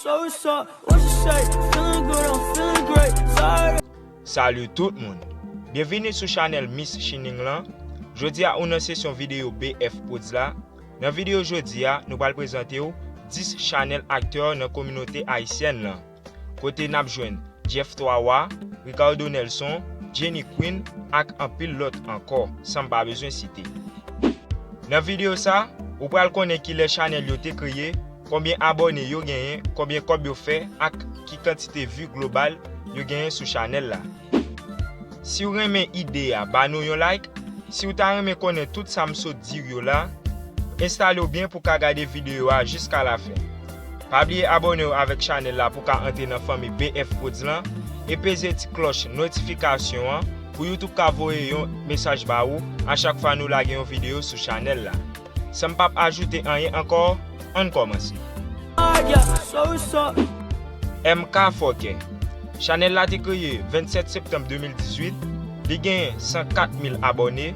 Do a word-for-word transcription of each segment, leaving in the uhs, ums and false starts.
So what's up? What you say? Feeling good, I'm feeling great. Sorry. Salut tout moun! Byenvini sou chanèl Miss Shining lan. Jodi a ou nan sesyon videyo B F Prodz la. Nan videyo jodi a, nou pral prezante w dis chanèl aktè nan kominote ayisyèn lan. Kote n ap jwenn Jeff Twa Wa, Ricardo Nelson, Jenny Queen ak anpil lòt ankò, san m pa bezwen site. Nan videyo sa, ou pral konnen kilè chanèl yo te kreye, konbyen abòne yo genyen, konbyen kòb yo fè ak ki kantite vi global yo genyen sou chanèl la. Si w renmen ide a, ba nou yon like. Si w ta renmen konnen tout sa m sot di w yo la, enstale w byen pou w ka gade videyo a jiska lafen. Pa bliye abòne w avèk chanèl la pou w ka antre nan fanmi B F Prodz lan e peze ti klòch notifikasyon an pou YouTube ka voye yon mesaj ba ou a chak fwa nou lage yon videyo sou chanèl la. San m p ap ajoute anyen ankò, ann kòmanse. Ah, yeah, so what's up? M K Fòkè. Chanèl la te kreye vennsèt septanm de mil dizuit, li genyen san kat mil abòne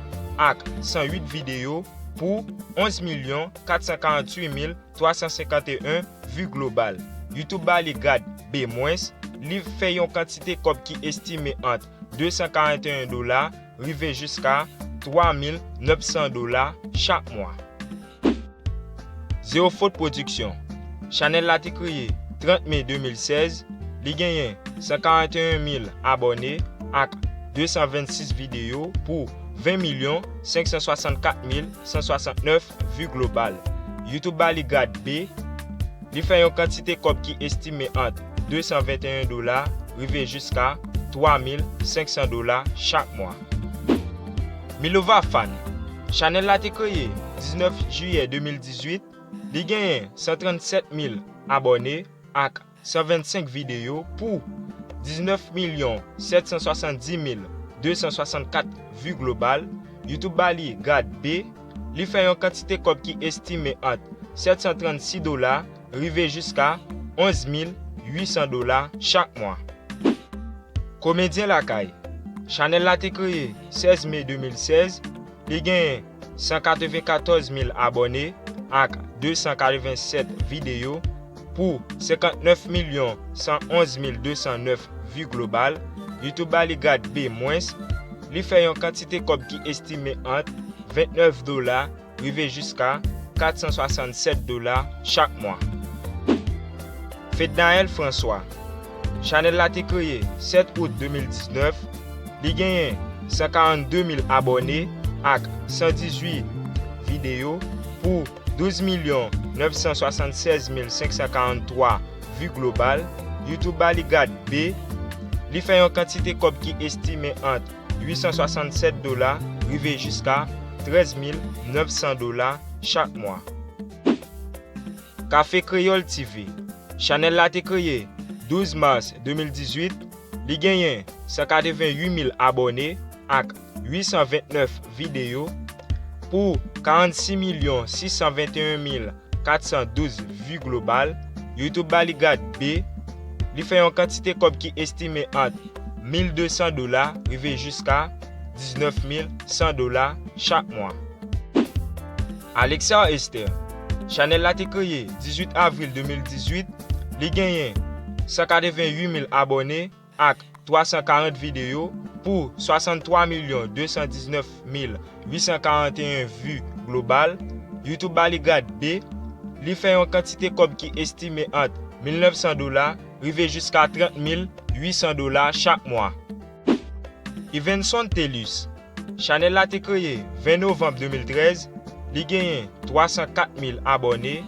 ak san uit videyo pou onz milyon kat san karanntuit mil twa san senkanteyen vi global. YouTube ba li grad B mwens, li fè yon kantite kòb ki estime ant de san karannteyen dola rive jiska twa mil nèf san dola chak mwa. Zero Faute Production. Chanèl la te kreye trant me de mil sèz, li genyen san karannteyen mil abòne ak de san vennsis videyo pou ven milyon senk san swasannkat mil san swasannnèf vi global. YouTube ba li grad B, li fè yon kantite kòb ki estime ant de san venteyen dola rive jiska twa mil senk san dola chak mwa. Milova Fan. Chanèl la te kreye diznèf jiyè de mil dizuit, li genyen san trannsèt mil abòne ak san vennsenk videyo pou diznèf milyon sèt san swasanndis mil de san swasannkat vi global. YouTube ba li grad B, li fè yon kantite kòb ki estime ant sèt san trannsis dola rive jiska onz mil uit san dola chak mwa. Komedyen Lakay. Chanèl la te kreye sèz me de mil sèz, li genyen san katrevenkatòz mil abòne ak de san katrevensèt videyo pou senkantnèf milyon san onz mil de san nèf vi global. YouTube ba li grad B mwens, li fè yon kantite kòb ki estime ant ventnèf dola rive jiska kat san swasannsèt dola chak mwa. Fednaelle François. Chanèl la te kreye sèt out de mil diznèf, li genyen san karannde mil abòne ak san dizuit videyo pou douz milyon nèf san swasannsèz mil senk san karanntwa vi global. YouTube ba li grad B, li fè yon kantite kòb ki estime ant uit san swasannsèt dola rive jiska trèz mil nèf san dola chak mwa. Kafe Kreyòl T V. Chanèl la te kreye douz mas de mil dizuit, li genyen san katreventuit mil abòne ak uit san ventnèf videyo pou karannsis milyon sis san venteyen mil kat san douz vi global. YouTube ba li grad B, li fè yon kantite kòb ki estime ant mil de san dola rive jiska diznèf mil san dola chak mwa. Alexa Esther. Chanèl la te kreye dizuit avril de mil dizuit, li genyen san katreventuit mil abòne ak twa san karant videyo pou swasanntwa milyon de san diznèf mil uit san karanteyen vi global. YouTube ba li grad B, li fè yon kantite kòb ki estime ant mil nèf san dola rive jiska trant mil uit san dola chak mwa. Yvenson Thelus. Chanèl la te kreye ven novanm de mil trèz, li genyen twa san kat mil abòne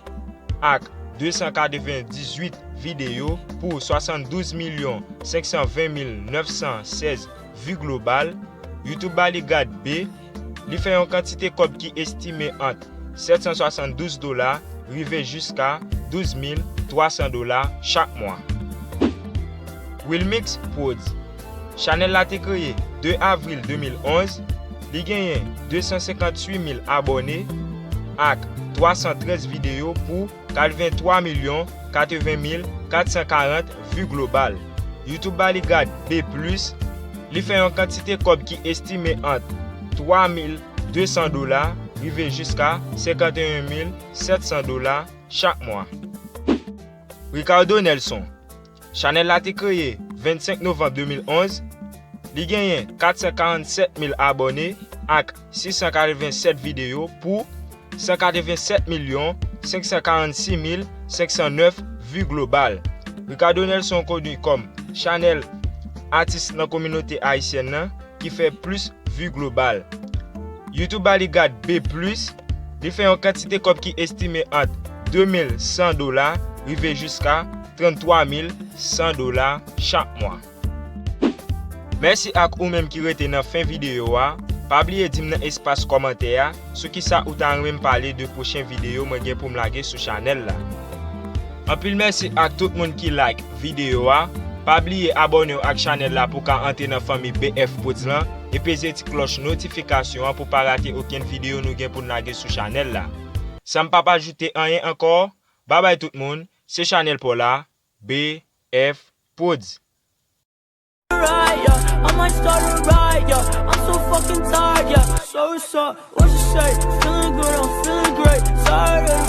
ak de san katrevendizuit videyo pou swasanndouz milyon senk san ven mil nèf san sèz vi global. YouTube ba li grad B, li fè yon kantite kòb ki estime ant sèt san swasanndouz dola rive jiska douz mil twa san dola chak mwa. Wilmix Prodz. Chanèl la te kreye de avril de mil onz, li genyen de san senkantuit mil abòne ak twa san trèz videyo pou katrevenntwa milyon katreven mil kat san karant vi global. YouTube ba li grad B plis, li fè yon kantite kòb ki estime ant twa mil de san dola rive jiska senkanteyen mil sèt san dola chak mwa. Ricardo Nelson. Chanèl la te kreye vennsenk novanm de mil onz. Li genyen kat san karannsèt mil abòne ak sis san katrevennsèt videyo pou san katrevennsèt milyon senk san karannsis mil senk san nèf vi global. Ricardo Nelson koni kòm chanèl atis nan kominote ayisyèn nan ki fè plis vi global. YouTube ba li grad B plis, li fè yon kantite kòb ki estime ant de mil san dola rive jiska tranntwa mil san dola chak mwa. Mèsi ak ou menm ki rete nan fen videyo a. Pa bliye di m nan espas kòmantè a sou kisa ou ta renmen m pale de pwochen videyo mwen gen pou m lage sou chanèl la. Anpil mèsi ak tout moun ki like videyo a. Pa bliye abòne w ak chanèl la pou w ka antre nan fanmi B F Prodz lan e peze ti klòch notifikasyon an pou w pa rate okenn videyo nou gen pou n lage sou chanèl la. San m p ap ajoute anyen ankò, babay tout moun, se chanèl pa w la, B F Prodz. Right, yeah. I might start a riot, yeah. I'm so fucking tired, yeah. So what's up? What you say? Feeling good, I'm feeling great. Tired of